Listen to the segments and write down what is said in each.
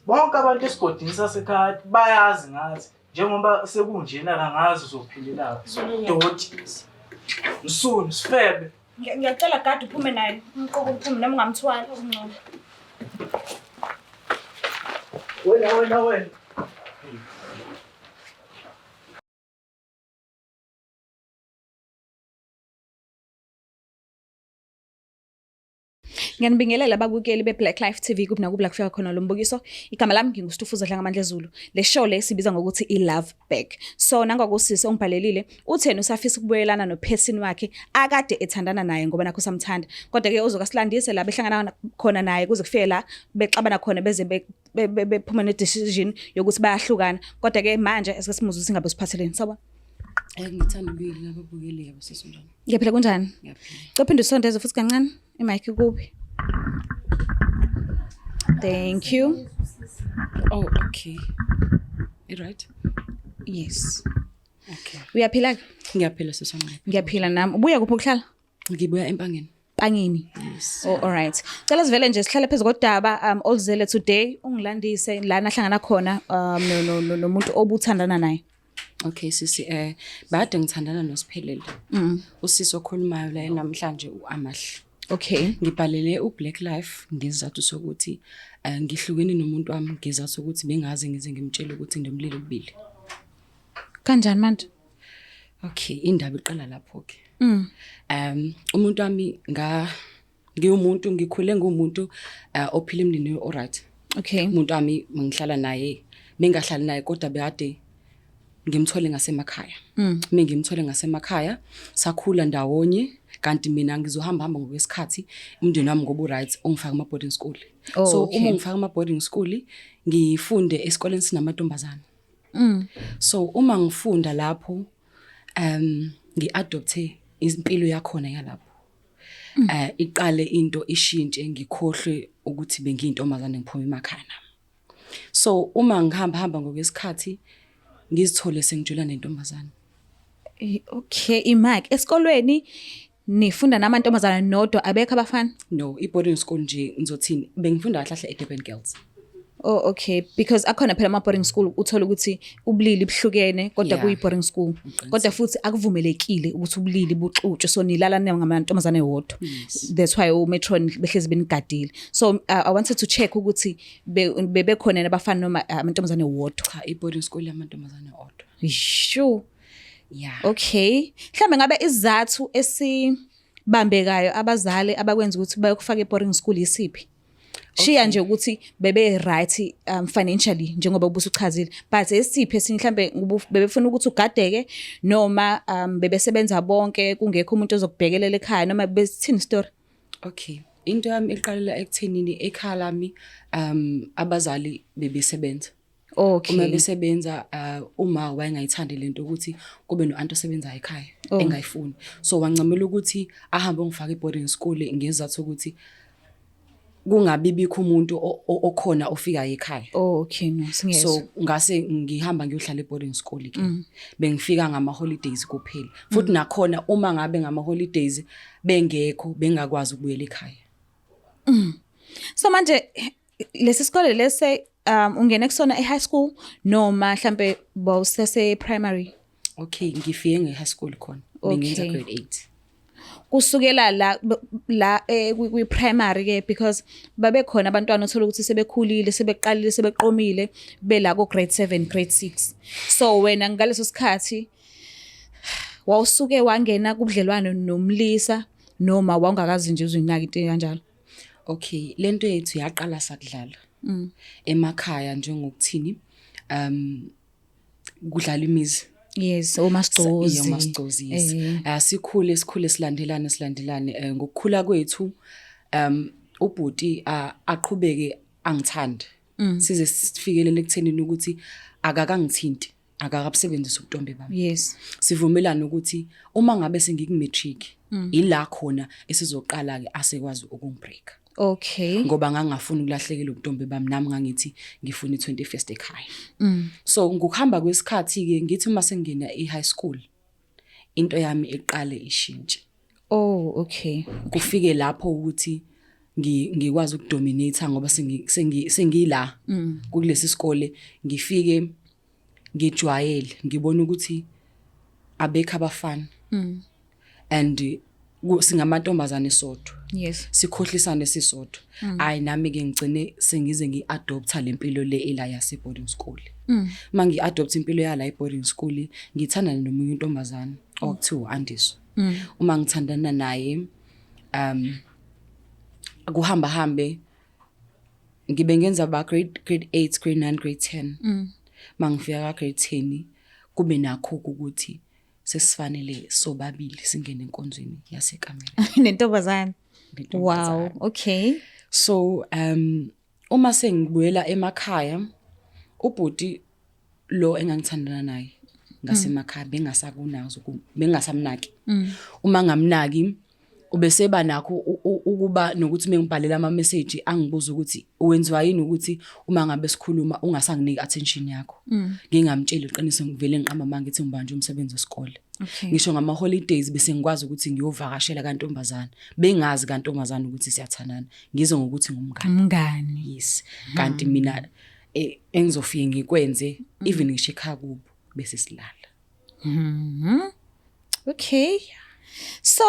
Bonke abantu esigodini sasekhaya bayazi ngathi njengoba sekunjena kangazi uzophindelaphi. Doti. Msunu sifebe. Ngiyacela gadi uphume naye. Umqoka uphume noma ungamthwala okungcono. Wena wena wena. Ngiyanibingelela ababukeli be-Black Life TV kuphi nakuphi la kufika khona lo mbukiso. Igama lami nginguStufuza Dlangamandla Zulu. Le show le sibiza ngokuthi i-Love Back. So nangakusisi ongibhalelile utheni usafisa ukubuyelana nophesini wakhe akade ethandana naye ngoba nakho samthanda. Kodwa ke uzokasilandise la behlangana khona naye kuze kufike la bexabana khona beze bephuma ne-decision yokuthi bayahlukana. Kodwa ke manje esike simuzwe ukuthi ngabe usiphatheleni. Sawubona. Ngithanda ukubingelela ababukeli yabo sisi unjani? Ngiyaphila kunjani? Ngiyaphila. Cela uphinde usondeze futhi kancane imic kuphi? Thank you. Oh, okay. I right? Yes. Okay. Uyaphila ke? Ngiyaphila sisi wami. Ngiyaphila nami. Ubuya kuphi ukuhlala? Ngibuya eMpangeni. Pangeni. Yes. Oh, all right. Cela sivele nje sihlale phezu kodaba oluzele today ungilandise la nahlangana khona no no no- nomuntu obuthandana naye. Okay sisi bade ngithandana noSiphelele. Usisi okhulumayo la namhlanje uAmahle. Okay. Ngibhalele uBlack Life ngesizathu sokuthi ngihlukene nomuntu wami ngesizathu sokuthi bengaze ngize ngimtshele ukuthi nginomlilo obubili. Kanjani manje? Okay, indaba iqala lapho ke. Umuntu wami nga ngiwumuntu ngikhule ngumuntu ophila emndeni alright. Okay. Umuntu wami ngihlala naye, bengahlali naye kodwa bekade ngimthole ngasemakhaya. Mengimthole ngasemakhaya, sakhula ndawonye kanti mina ngizohamba hamba ngokwesikhathi umndeni wami ngoba uright ungifaka ama boarding school. Oh, So okay. uma ungifaka ama boarding school ngifunde esikoleni sinamantombazana. So uma ngifunda lapho ngiadopte impilo yakhona yalapho. Iqale into ishintshe ngikhohlwe ukuthi bengiyintombazane ngiphuma emakhaya nami. So uma ngihamba hamba ngokwesikhathi ngizithole sengijula nentombazane. Okay, iMike esikolweni nifunda namantombazana nodwa abekho abafana? No, i-boarding school nje ngizothini bengifunda kahle kahle eDurban Girls. Oh okay, because akhona phela ama boarding school uthola ukuthi ubulili buhlukene kodwa kuyi boarding school. Kodwa futhi akuvumelekile ukuthi ubulili buxutshwe so nilala ngamantombazane wodwa. That's why umetron behlezi benigadile. So I wanted to check ukuthi bebekhona nabafana noma amantombazane wodwa. Cha, i-boarding school yamantombazane odwa. Sure. Yeah. Okay. Mhlambe ngabe isizathu esibambekayo abazali abakwenza ukuthi bayokufaka e-boarding school isiphi? Shiya nje ukuthi bebe right financially njengoba ubusuchazile, but esiphi esinye mhlambe bebefuna ukuthi ugadeke noma bebesebenza bonke kungekho umuntu ozokubhekelela ekhaya noma besithini story? Okay. Into yami iqalela ekuthenini ekhaya lami abazali bebesebenza. Okay. Uma besebenza uma wayengayithandi lento ukuthi kube no-anti osebenzayo ekhaya engayifuni. So wancamela ukuthi ahambe ongifaka e-boarding school ngezathu ukuthi kungabi bikho umuntu okhona ofikayo ekhaya. Oh, okay, no, singezwa. So ngase ngihamba ngiyohlala e-boarding school ke. Bengifika ngama holidays kuphela. Futhi nakhona uma ngabe ngama holidays bengekho bengakwazi ukubuyela ekhaya. So manje lesi sikole lese ungene kusona e-high school noma mhlambe bawusese primary? Okay, ngifike nge-high school khona. Bengenza Okay. grade 8. Kusukela la kwi primary ke, because babekhona abantwana othola ukuthi sebekhulile, sebeqalile, sebeqomile bela ko grade 7, grade 6. So wena ngaleso sikhathi wawusuke wangena kubudlelwano nomlisa noma wawungakazi nje uzinaka into kanjalo? Okay, lento yethu yaqala sakudlala. Emakhaya njengokuthini kudlala imizi. Yes, omasigcozi. Iya, omasigcozi, yes. Sikhule sikhule silandelane silandelane ngokukhula kwethu ubhuti aqhubeke angithande. Size sifikelele ekuthenini ukuthi akakangithinti, akakabusebenzisi ubuntombi bami. Yes. Sivumelana ukuthi uma ngabe sengiku-matric ila khona esizoqala ke asekwazi ukungibreak. Okay. Ngoba ngangafuni ukulahlekelwa ubuntombi bami, nami ngangithi ngifuna i-21st ekhaya. So ngokuhamba kwesikhathi ke ngithi uma sengingena e-high school into yami iqale ishintshe. Oh, okay. Kufike lapho ukuthi Ngikwazi ukudominate ngoba sengila kulesi sikole, ngifike ngijwayele, ngibona ukuthi abekho abafana and singamantombazane sodwa, sikhohlisane sisodwa. Hayi, nami ke ngigcine sengize ngi-adopta lempilo le ela yase boarding school. Uma ngi-adopt impilo yala e-boarding school, ngithandana nomunye intombazane okuthiwa u-Andiswa. Uma ngithandana naye, kuhamba hambe, ngibe ngenza ba grade 8, grade 9, grade 10. Mangifika ka grade 10, kube nakho ukuthi sesifanele sobabili singene enkonzweni yasekamereni. Nentombazane. Nentombazane. Wow, okay. So uma sengibuyela emakhaya, ubhuti lo engangithandana naye ngasemakhaya bengasakunazo, bengasamnaki. Uma ngamnaki, ubeseba nakho ukuba nokuthi mengibhalela ama message angibuza ukuthi wenziwa yini ukuthi uma ngabe sikhuluma ungasanginiki attention yakho. Ngingamtsheli iqiniso, ngivele ngiqamba manje ngithi ngibanje umsebenzi wesikole. Ngisho ngama holidays bese ngikwazi ukuthi ngiyovakashela kantombazana, bengazi kantombazana ukuthi siyathandana, ngizwe ngokuthi ngumngane. Umngani. Yes, kanti mina engizofike ngikwenze, even ngisho ekhaya kubo bese silala. Okay. So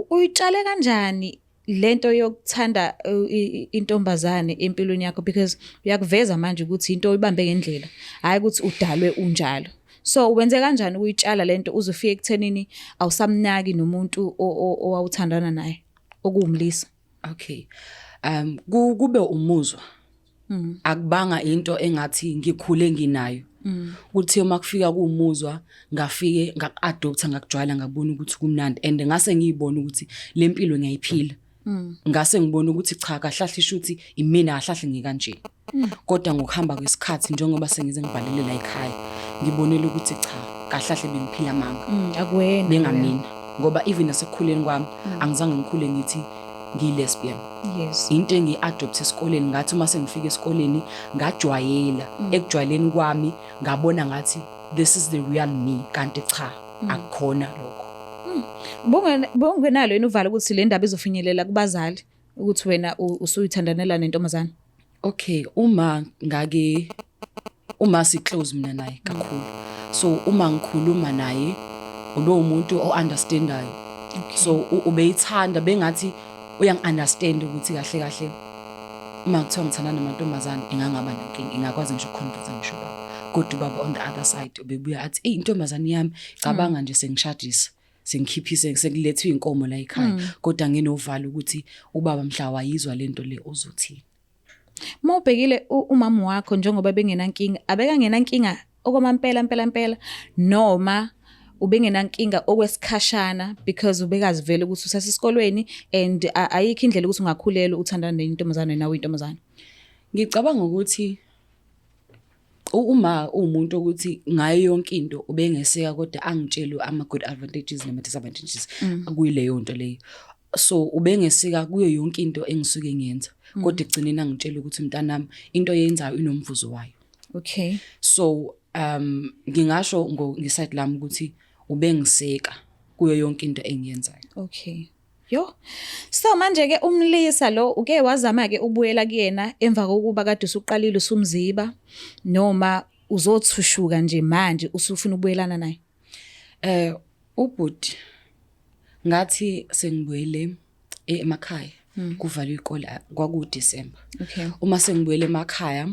uyitshale kanjani lento yokuthanda intombazane empilweni yakho, because uyakuveza manje ukuthi into oyibambe ngendlela, hayi ukuthi udalwe unjalo. So wenze kanjani ukuyitshala lento uzofika ekuthenini awusamnaki nomuntu owawuthandana naye okuwumlisa? Okay, kube umuzwa, akubanga into engathi ngikhule nginayo. Kuthi uma kufika kuwumuzwa, ngafike ngaku-adopta, ngakujwayela, ngabona ukuthi kumnandi and ngase ngiyibona ukuthi le mpilo ngiyayiphila. Ngase ngibona ukuthi cha, kahlahle ishuthi imina, kahlahle ngikanje. Kodwa ngokuhamba kwesikhathi, njengoba sengize ngibhalele la ekhaya, ngibonile ukuthi cha, kahlahle bengiphila amanga. Akuwena. Bengamina, ngoba even nasekukhuleni kwami angizange ngikhule ngithi ngiyi-lesbian. Into engiyi-adopt esikoleni, ngathi uma sengifika esikoleni ngajwayela. Ekujwayeleni kwami ngabona ngathi this is the real me, kanti cha, akukhona lokho. Bongenalo yini uvalo ukuthi le ndaba izofinyelela kubazali, ukuthi wena usuyithandanela nentombazane? Okay, uma ngake uma si close mina naye kakhulu, so uma ngikhuluma naye ube umuntu o-understandayo. So ubeyithanda bengathi uyangi-understand ukuthi kahle kahle uma kuthiwa ngithandana namantombazane ingangaba nenkinga, ingakwazi ngisho ukuconvince ngisho ubaba. Kodwa ubaba on the other side ubebuya athi, "Eyi, intombazane yami, cabanga nje sengishadisa, sengikhiphise, sekulethwe inkomo la ekhaya." Kodwa nginovalo ukuthi ubaba mhla wayizwa lento le uzothini. Uma ubhekile umama wakho, njengoba bengenankinga, abekangenankinga okwamampela mpela mpela, noma ubengenankinga okwesikhashana because ubekazi vele ukuthi usasesikolweni and ayikho indlela ukuthi ungakhulelwa uthandana nentombazane nawe intombazane? Ngicabanga ukuthi uma uwumuntu ukuthi ngayo yonke into ubengeseka, kodwa angitshele ama good advantages nama disadvantages kuyileyo nto leyo. So ubengeseka kuyo yonke into engisuke ngiyenza, kodwa ekugcineni angitshela ukuthi, "Mntanami, into oyenzayo inomvuzo wayo." So ngingasho ngeside lami ukuthi ubengiseka kuyo yonke into engiyenzayo. Okay. Yo. So manje ke umlisa lo uke wazama ke ubuyela kuyena emva kokuba kade usuqalile usumziba, noma uzothushuka nje manje usufuna ukubuyelana naye? Ubhuti ngathi sengibuyele emakhaya, kuvalwe ikole, kwaku December. Uma sengibuyele emakhaya,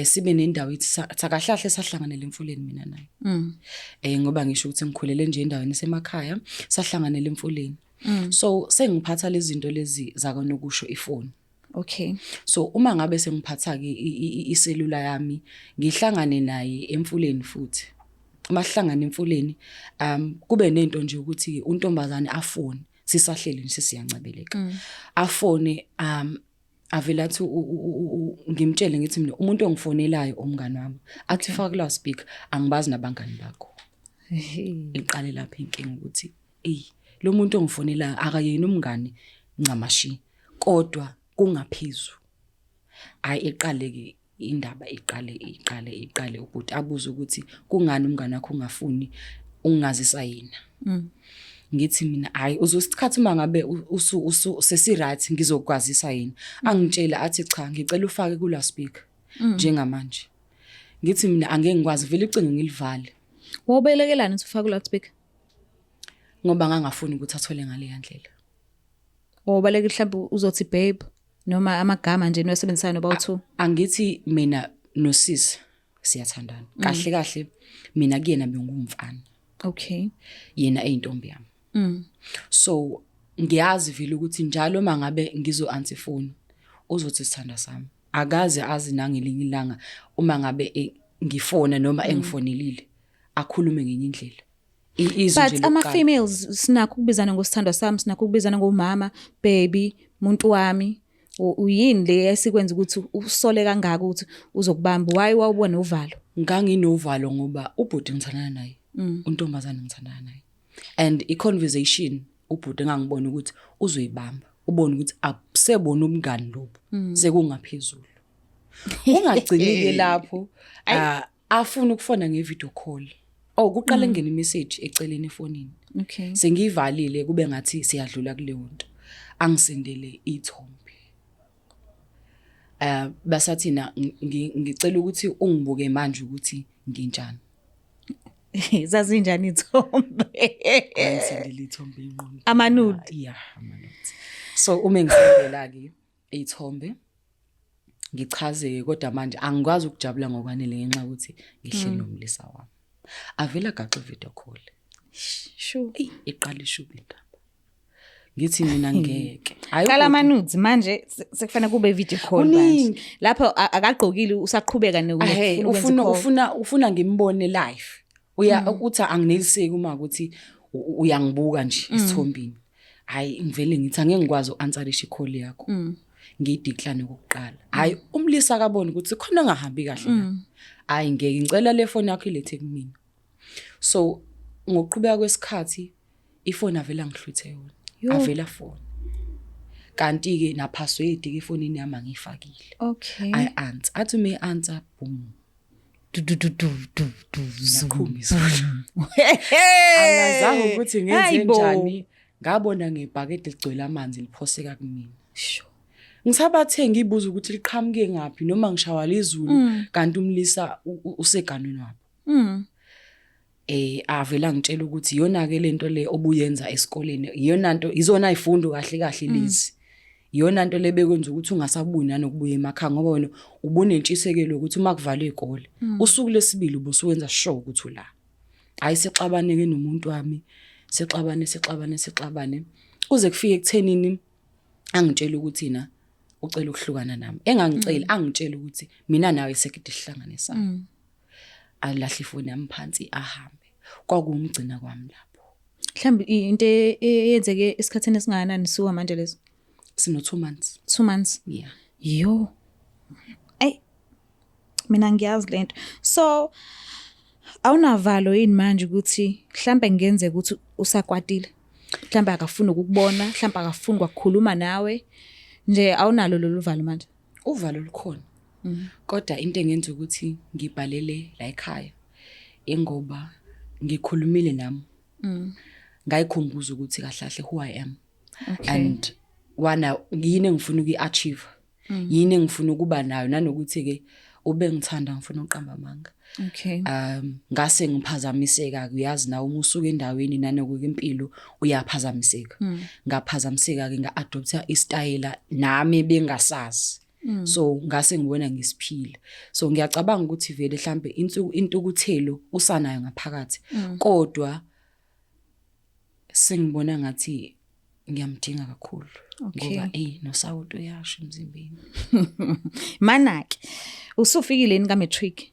sibe nendawo ethi sakahlahle sahlanganela emfuleni mina naye. Ngoba ngisho ukuthi ngikhulele nje endaweni esemakhaya, sahlanganela emfuleni. So sengiphatha lezi zinto lezi zakanokusho, ifoni. So uma ngabe sengiphatha ke iselula yami, ngihlangane naye emfuleni futhi. Uma sihlangana emfuleni, kube nento nje ukuthi untombazane afone sisahleli nje sesiyancebeleka. Afone, avela athi ngimtshele ngithi mina umuntu ongifonelayo umngani wami, athi, "Faka ku speaker, angibazi nabangani bakho." Iqale lapha inkinga ukuthi ey, lo muntu ongifonelayo akayena umngani ncamashi, kodwa kungaphezulu. Hayi, iqale ke indaba, iqale iqale iqale, ukuthi abuze ukuthi kungani umngani wakho ungafuni ungazisa yena. Ngithi mina hayi uzosikhathi uma ngabe usu usu sesi right ngizokwazisa yini. Angitshela athi cha ngicela ufake ku loudspeaker njengamanje. Ngithi mina angeke ngikwazi vele ucingo ngilivale. Wawubelekelani ukuthi ufake ku loudspeaker? Ngoba ngangafuni ukuthi athole ngale ndlela. Wawubaleka mhlawumbe uzothi babe noma amagama nje niwasebenzisayo noba u2. Angithi mina nosisi siyathandana. Kahle kahle mina kuyena bengumfana. Okay. Yena eyintombi yami. So ngiyazi vele ukuthi njalo mangabe ngizo answer phone uzothi sithanda sami. Akaze azi nangelinye ilanga uma ngabe ngifona noma engifonelile akhulume ngenye indlela. Izwi nje But ama females sinakho ukubizana ngosithandwa sami, sinakho ukubizana ngomama, baby, muntu wami. Uyini le esikwenza ukuthi usole kangaka ukuthi uzokubamba? Why wawubona uvalo? Nganginovalo ngoba ubhuti ngithandana naye, untombazane ngithandana naye. And i conversation ubhuti engangibona ukuthi uzoyibamba, ubone ukuthi akusebona ubungani lobu, sekungaphezulu. Ungagcini ke lapho, afuna ukufona nge-video call. Oh, kuqala ngene imessage eceleni efonini. Okay. Sengiyivalile kube ngathi siyadlula kuleyo nto. Angisendele ithombe. Basathi na ngicela ukuthi ungibuke manje ukuthi nginjani. Zazinjani ithombe? Wangisendele ithombe inqondo. Ama-nude. Yeah, ama-nude. So uma ngisendela ke ithombe ngichazeke, kodwa manje angikwazi ukujabula ngokwanele ngenxa yokuthi ngihleli nomlisa wami. Avela gaxa video call. Sure. Eyi, iqala ishuba indaba. Ngithi mina ngeke. Hayi Qala ama-nudes manje sekufanele kube video call manje. Kuningi. Lapho akagqokile usaqhubeka Ahhe, nokufuna ukwenza ufuna i-call. ufuna ngimbone live. Uya uthi angineliseki uma ukuthi uyangibuka nje esithombini. Hayi ngivele ngithi angeke ngikwazi uku-answerisha i-call yakho. Ngiyidecline okokuqala. Hayi umlisa akaboni ukuthi khona engahambi kahle la. Hayi ngeke ngicela le phone yakho ilethe kumina. So ngokuqhubeka kwesikhathi ifoni avela ngihluthe yona. Yo. Avela phone. Kanti ke na password ke efonini yami angiyifakile. Okay. I answer. Athi me answer boom. Du du du du du du zoom. Yaqhuma izulu. Angazange ukuthi ngenze Hayibo. njani. Ngabona ngebhakede ligcwele amanzi liphoseka kumina. Sure. Ngisabathe ngibuza ukuthi liqhamuke ngaphi noma ngishawa lizulu kanti umlisa useganweni wabo. Avela ngitshela ukuthi iyona ke lento le obuyenza esikoleni, iyona nto izona izifundo kahle kahle lezi. Iyona nto le bekwenza ukuthi ungasabuyi nanokubuya emakhaya ngoba wena ubunentshisekelo ukuthi uma kuvalwe izikole usuku lesibili ubusuwenza sure ukuthi ula. Hayi sexabane ke nomuntu wami, sexabane sexabane sexabane kuze kufike ekuthenini angitshela ukuthi na ucela ukuhlukana nami. Engangiceli angitshela ukuthi mina nawe sekide sihlanganisana. Alahle ifoni yami phansi ahambe. Kwakuwumgcina kwami lapho. Mhlawumbe into eyenzeke esikhathini esingakanani suka manje leso? Sino 2 months. 2 months. Yeah. Yo. Ay. Mina ngiyazi lento. So awunavalo yini manje ukuthi mhlambe ngenzeka ukuthi usakwatile? Mhlambe akafuni ukukubona, mhlambe akafuni ukukhuluma nawe. Nje awunalo lolu valo manje. Uvalo lukhona. Kodwa into engenza ukuthi ngibhalele la ekhaya ingoba ngikhulumile nami. Ngayikhumbuza ukuthi kahle kahle who I am. Okay. And wana yini engifuna ukuyi-achieve. Yini engifuna ukuba nayo nanokuthi ke ube ngithanda ngifuna uqamba amanga. Okay. Ngase ngiphazamiseka uyazi nawe uma usuka endaweni nanokuke impilo uyaphazamiseka. Ngaphazamiseka ke nga-adopta istayela nami bengasazi. So ngase ngibona ngisiphila. So ngiyacabanga ukuthi vele mhlambe intukuthelo usanayo ngaphakathi. Kodwa sengibona ngathi ngiyamdinga kakhulu. Okay. Ngoba nosawuti uyasho emzimbeni. Manake usufikile yini ka matric?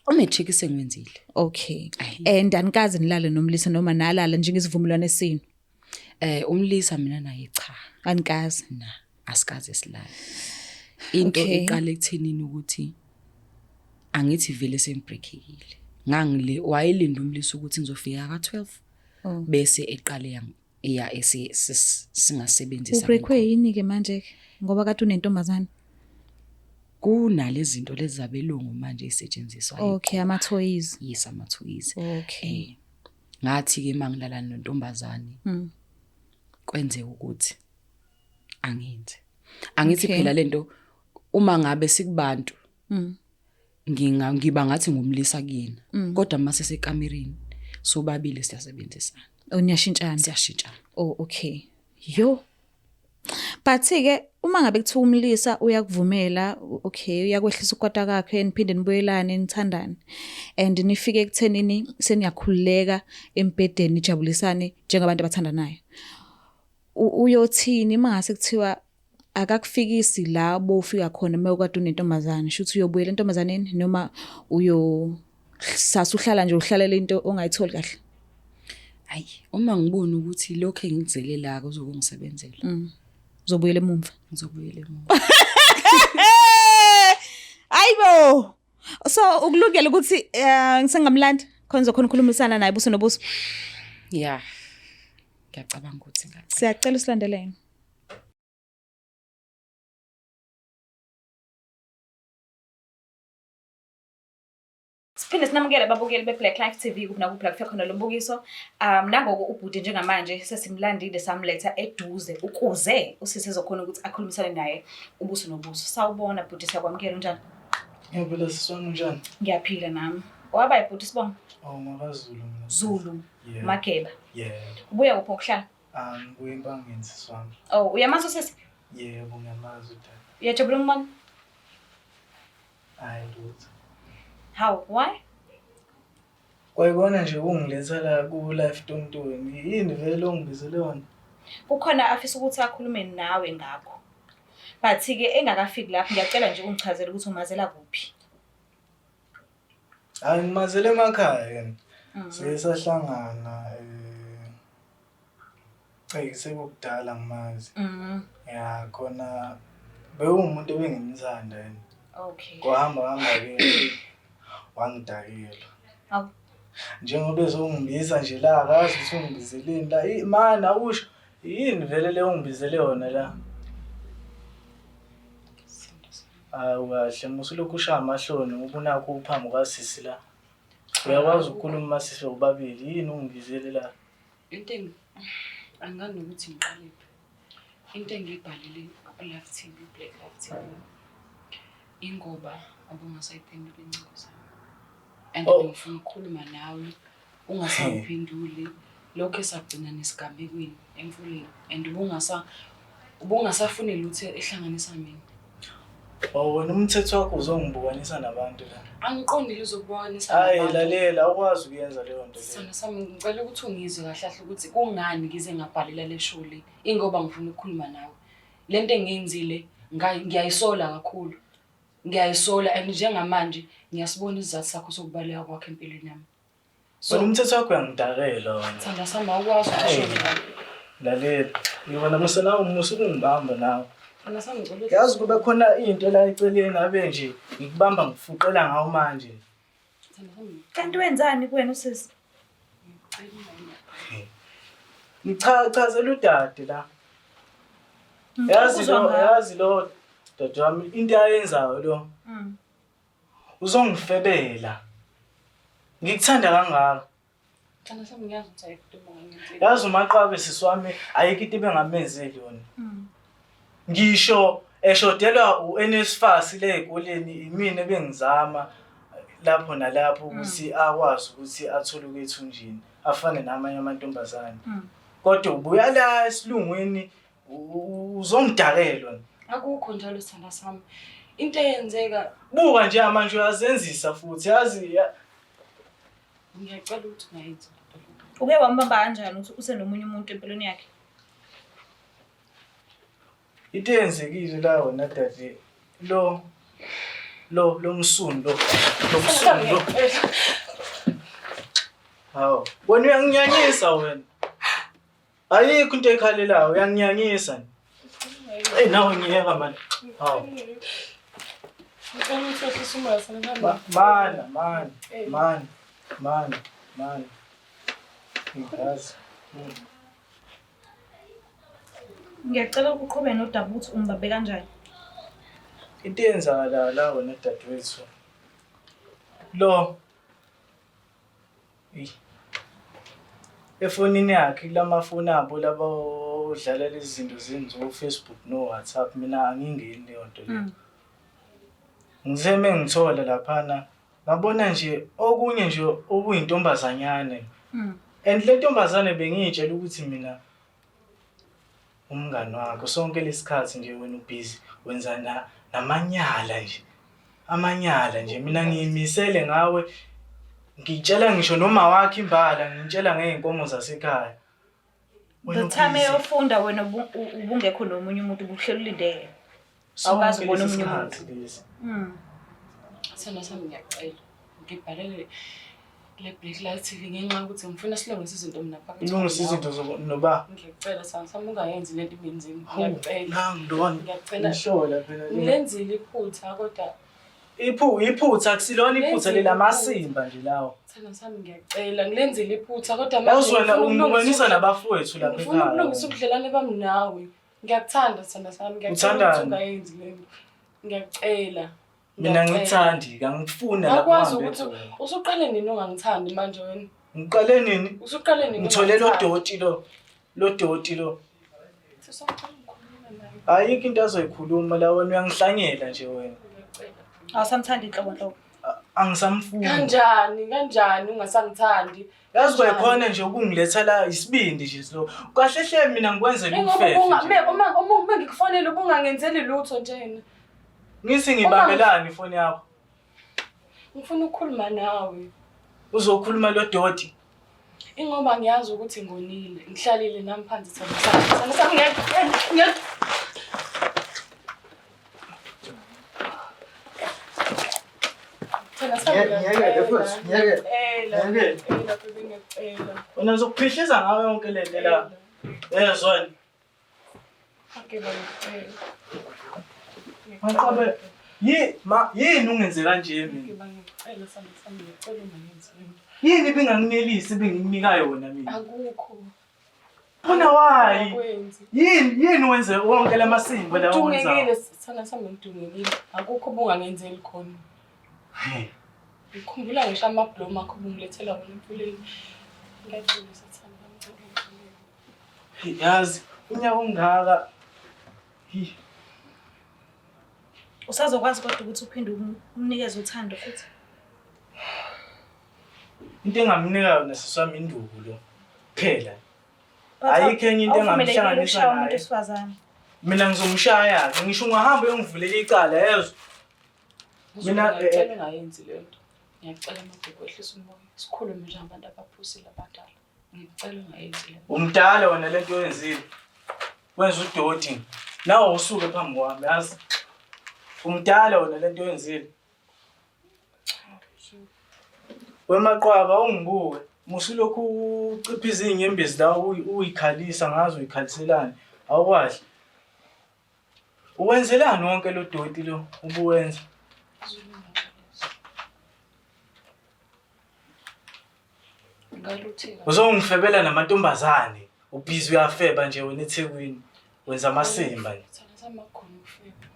Umatric sengiwenzile. Okay. And anikaze nilale nomlisa noma nalala njengesivumelwano esini? Umlisa mina naye cha. Anikaze. Na, asikaze silale. Into Okay. eqala ekuthenini ukuthi angithi vele sengibreakile. Ngangile wayelinda umlisa ukuthi ngizofika ka 12. Oh. Bese eqale iya singasebenzisa. Ubreakwe yini ke manje ke? Ngoba kade unentombazana. Kunalezi zinto lezi zabelungu manje isetshenziswa. Okay, ama toys. Yes, ama toys. Okay. Ngathi ke mangilala nontombazane kwenzeka ukuthi angenzi. Angithi phela lento uma ngabe sikubantu nginga ngiba ngathi ngumlisa kuyena kodwa mase sekamereni sobabili siyasebenzisana. Oh niyashintshana. Siyashintshana. Oh okay. Yo. But ke uma ngabe kuthiwa umlisa uyakuvumela okay uyakwehlisa ukwata kwakhe niphinde nibuyelane nithandane and nifike ekuthenini seniyakhululeka embhedeni nijabulisane njengabantu abathandanayo. Uyothini mangase kuthiwa akakufikisi la bofika khona uma ukade unentombazane shuthi uyobuyela entombazaneni noma uyo sasa uhlala nje uhlalela into ongayitholi kahle? Ayi, uma ngibona ukuthi lokho engikuzele la kuzokungisebenzela. Uzobuyela emumva. Ngizobuyela emuva. Ayibo. So ukulungela ukuthi ngisengamlanda khona uzokhona ukukhulumisana naye buso nobuso. Yeah. Ngiyacabanga ukuthi ngacela. Siyacela usilandelele. Siphinde sinamukele ababukeli be-Black Life TV kuphi nakuphi la kufika khona lo mbukiso. Nangoku ubhuti njengamanje sesimlandile samletha eduze ukuze usisi ezokhona ukuthi akhulumisane naye ubuso nobuso. Sawubona bhuti, siyakwamukela, unjani? Ngiyaphila sisi wami, unjani? Ngiyaphila nami. Waba yibhuti sibonga? Oh, ngakaZulu mina. Zulu. Yeah. Mageba. Yeah. Ubuya kuphi ngokuhlala? Ah, ngibuya eMpangeni sisi wami. Oh, uyamazi usisi? Yebo, ngiyamazi udade. Uyajabula umbona? Hayi lutho. How? Why? Kwayibona nje ungiletha la ku Life Tontoni. Yini vele ongibizele yona? Kukhona afisa ukuthi akhulume nawe ngakho. But ke engakafiki lapho ngiyacela nje ungichazele ukuthi umazela kuphi. Hayi ngimazele emakhaya yena. Siye sahlangana cha sekukudala ngimazi. Ya khona bewumuntu ebengimthanda yena. Okay. Kwahamba hamba ke wangidakela. Awu. Njengoba ezongibiza nje la akazi ukuthi ungibizeleni la. Mana awusho yini vele le ongibizele yona la? Hawu kahle musulokhu ushaya amahloni ngoba unakho uphambi kwasisi la. Uyakwazi ukukhuluma masisi bobabili yini ungibizele la? Into angani nokuthi ngiqalephi. Into engiyibhalile ku-Live TV, Black Live TV. Ingoba ubungasayiphenduli incingo zami. And Oh. ngifuna ukukhuluma nawe ungasangiphenduli. Lokho esagcina nesigamekweni emfuleni and ubungasafuni lutho ehlanganisa mina. Oh wena umthetho wakho uzongibukanisa nabantu la. Angiqondile uzokubukanisa Hayi nabantu. lalela awukwazi ukuyenza leyo nto leyo. Sithando sami ngicela ukuthi ungizwe kahle kahle ukuthi kungani ngize ngabhalela le show le. Ingoba ngifuna ukukhuluma nawe. Lento engiyenzile ngiyayisola kakhulu. Ngiyayisola and njengamanje ngiyasibona isizathu sakho sokubaleka kwakho empilweni yami. So wena umthetho wakho uyangidakela wena. Sithando sami awukwazi ukusho njalo. Lalela, ngibona musa nawe musa ukungibamba nawe. Sithando sami ngicela Yazi kube khona into la eceleni abe nje ngikubamba ngifuqela ngawo manje. Sithando sami Kanti wenzani kuwena usisi? Ngichazela udade la. Yazi lo dade wami into ayenzayo lo. Uzongifebela. Ngikuthanda kangaka. Sithando sami ngiyazi ukuthi ayikho into ongangenzeli. Yazi uMaqwabe sisi wami ayikho into ebengamenzeli yona. Ngisho eshodelwa uNSFAS le ezikoleni imina ebengizama lapho nalapho ukuthi akwazi ukuthi athole ukwethunjini afane namanye amantombazane. Kodwa ubuya la esilungwini uzongidakelwa. Akukho njalo sithando sami. Into eyenzeka buka nje manje uyazenzisa futhi yazi ngiyacela ukuthi ungayenzi lento leyo. Uke wambamba kanjani ukuthi usenomunye umuntu empilweni yakhe? Into eyenzekile la wena dade lo msunu lo msunu lo. Hawu, wena uyanginyanyisa wena. Ayikho into ekhalelayo, uyanginyanyisa. Ey nawe ngiyeka manje. Hawu. Ngicela ukuthi wehlise umoya sithando sami. Mana, mana, mana, mana, mana. Ngiyazi. Ngiyacela uqhubeke nodaba ukuthi umbambe kanjani. Into eyenzakalayo la wena dadewethu. Lo. efonini yakhe kulamafoni abo laba odlala lezi zinto zenu zo-Facebook no-WhatsApp mina angingeni leyo nto leyo. Ngithe mengithola laphana ngabona nje okunye nje okuyintombazanyane. And le ntombazane bengiyitshela ukuthi mina umngani wakho sonke lesikhathi nje wena ubhizi wenza na namanyala nje amanyala nje mina ngiyimisele ngawe ngitshela ngisho noma wakhe imbala ngitshela ngey'nkomo zasekhaya The time eyofunda wena ubungekho nomunye umuntu ubuhleli ulinde yena. Awukazi ubona omunye umuntu. Sithando sami ngiyacela ngibhalele le Black Light TV ngenxa yokuthi ngifuna silungise izinto mina phakathi. Ulungise izinto noba? Ngiyacela sithando sami ungayenzi lento ibenzima. Ngiyacela. Nangu lona. Ngiyacela. Ngihlola phela. Ngilenzile iphutha kodwa Iphu iphutha akusilona iphutha Lenzile lela amasimba nje lawo. Sithando sami ngiyacela ngilenzile iphutha kodwa Yazi wena ngifuna ukulungisa ungibukanisa nabafowethu lapha Ngifuna ekhaya. ukulungisa ubudlelwane bami nawe. Ngiyakuthanda sithando sami, ngiyacela Uthandani? ukuthi ungayenzi lento. Ngiyacela. Mina Ngiyacela. ngithandi, kangifuni la Awukwazi kuhambe ukuthi khona. usuqale nini ungangithandi manje wena? Ngiqale nini? Usuqale nini? Ngithole lo ungangithandi? doti lo. Lo doti lo. Sisacela ukukhuluma naye. Ayikho into azoyikhuluma la wena uyangihlanyela nje wena. Ngiyacela. Awusamthandi inhlobo nhlobo. Angisamfuni. Kanjani? Kanjani ungasangithandi? Yazi kwayikhona nje ukungiletha la isibindi nje lo. Kahle hle mina ngikwenzela Ingoba ubufefe. ubunga- nje. uma uma uma ngikufonela ubungangenzeli lutho njena. Ngithi ngibambelani ifoni yakho. Ngifuna ukukhuluma nawe. Uzokhuluma lo doti. Ingoba ngiyazi ukuthi ngonile. Ngihlalile nami phansi sithando sami. Sithando sami ngiyacela. Ngiya Sithando sami Ngiyeke futhi, ngiyeke. ngiyacela. Ngiyeke. Ngiyacela baby ngiyacela. Wena uzokuphihliza ngawe yonke le nto la. Yezwa. Okay baba ngiyacela. Maqabe yi ma yini ungenze kanje Okay mina? baba ngiyacela sithando sami ngiyacela ungayenzi lento. Yini ibinganginelisi ibingikunika yona mina? Akukho. Khona why? Akwenzi. Yini yini wenze wonke lamasimba la owenzayo? Ngidungekile sithando sami ngidungekile. Akukho obungangenzeli khona. Hey. Ngikhumbula ngisho amabhlomu akho ubungilethela wona emfuleni. Ngiyacela sithando ngicela ungixolele. Yazi unyaka ongaka. Hi. Usazokwazi kodwa ukuthi uphinde umnikeze uthando futhi. Into engamnika yona sisi wami induku lo. Phela. But Ayikho enye into awuvumelekile engamhlanganisa ukushaya umuntu naye. wesifazane. Mina ngizomshaya ke ngisho ungahamba uyongivulela icala yezwa. Mina, Ngiyacela ungayenzi leyo nto. Ngiyacela mabheki wehlise umoya. Sikhulume njengabantu abaphusile abadala. Ngiyacela ungayenzi leyo nto. Umdala wena lento oyenzile. Wenza udoti. Nawe usuke phambi kwami yazi. Umdala wena lento oyenzile. Wemaqwaba ungibuke. Musulokhu uciphiza izinyembezi la uyikhalisa ngazi uyikhaliselani. Awukwazi. Uwenzelani wonke lo doti lo ubuwenza? Ngaluthika. Uzongifebela namantombazane. Ubhizi uyafeba nje wena eThekwini. Wenza amasimba nje. Sithando sami akukhona ukufeba.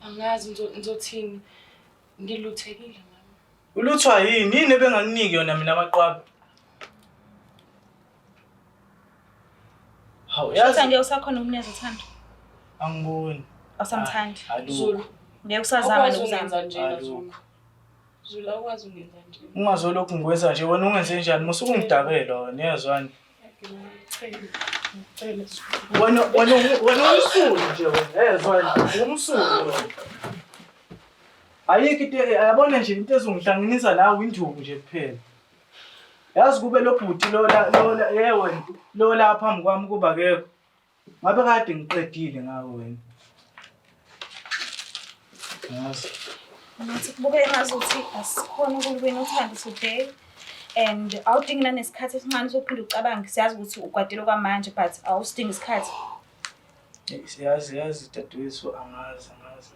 Angazi ngizothini. Ngiluthekile nami. Uluthwa yini? Yini ebengakuniki yona mina amaqwabe? Hawu Shuthi yazi angeke usakhona ukumnikeza uthando. angiboni. Awusamthandi. Alukho. Zulu. Ngeke usazama Awukwazi nokuzama. ungenza njena Alukho. Zulu. Zulu awukwazi ungenza njena. Ungazolokhu ngikwenza nje wena ungenze njani? Musuke ungidabela wena yezwani. Ngiyacela. Ngiyacela Zulu. Wena wena wena umsulu nje wena yezwani. Umsulu wena. Ayikho into yabona nje into ezongihlanganisa nawe induku nje kuphela. Yazi kube lo bhuti lo la lo la ye wena lo la phambi kwami kuba kekho. Ngabe kade ngiqedile ngawe wena. Ngazi. Ngathi kubuke engazuthi asikhona ukuluwina uthando today and awudingi nanesikhathi esincane sokuphinde ucabange. Siyazi ukuthi ukwatile kwamanje but awusidingi isikhathi. Yazi yazi dadewethu angazi angazi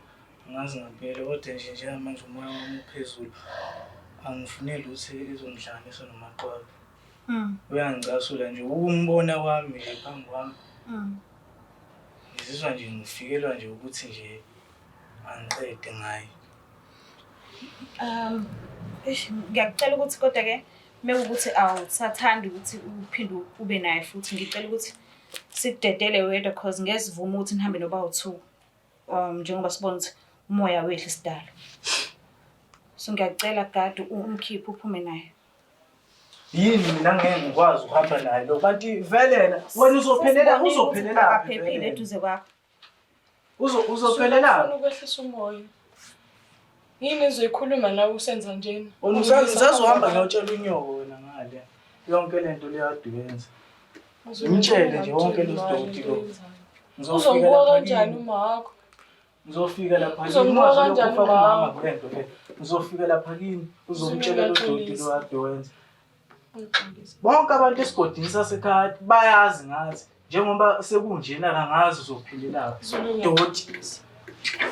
angazi ngempela kodwa nje njengamanje umoya wami uphezulu. Angifuni lutho ezongihlanganisa nomaqwabe. Uyangicasula nje ukumbona kwami nje phambi kwami. Ngizizwa nje ngifikelwa nje ukuthi nje angiqede ngaye. Eish, ngiyakucela ukuthi kodwa ke Mewukuthi awusathandi ukuthi uphinde ube naye futhi ngicela ukuthi sikudedele wedwa cause ngeke sivume ukuthi nihambe noba u-two. Njengoba sibona ukuthi umoya wehla isidalo. So ngiyakucela gadi umkhiphe uphume naye. Yini mina ngeke ngikwazi ukuhamba naye lo kanti vele yena wena uzophelela uzophelela akaphephile eduze kwakho. Uzo uzophelela Ufuna ukwehlisa umoya. Yini ezoyikhuluma nawe usenza njena? Wena usazohamba ngiyotshela unyoko wena ngale yonke lento le kade uyenza. Ngimtshele nje wonke lo sidoti lo. Ngizofika Uzombuka lapha kanjani kini. uma wakho? Ngizofika lapha kini. Uzombuka Ungaze kanjani uyokufaka uma umama wakho? kule nto le. Ngizofika lapha kini uzomtshela lo doti lo kade wenza. Uyixolise. Bonke abantu esigodini sasekhaya bayazi ngathi njengoba sekunjena kangazi uzophelelaphi. Zulu Doti. ngiyaxolisa.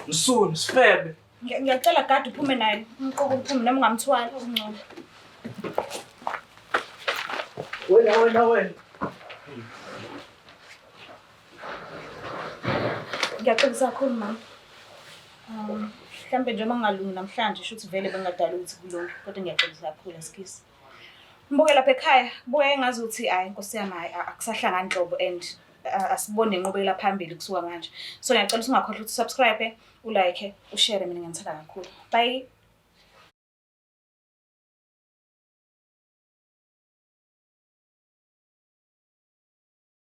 Msunu sifebe. Ngiyacela gadi uphume naye. Umqoko uphume noma ungamthwala okungcono. Wena wena wena. Ngiyaxolisa kakhulu mama. Mhlambe njengoba ngingalungi namhlanje shuthi vele bengadala ukuthi kulunge kodwa ngiyaxolisa kakhulu asikisi. Mbuke lapha ekhaya buye engazuthi hayi Nkosi yami hayi akusahlangani nhlobo and asibone nenqubekela phambili kusuka manje. So ngiyacela ukuthi ungakhohlwa ukuthi subscribe, ulike, ushare mina ngiyanithanda kakhulu. Bye.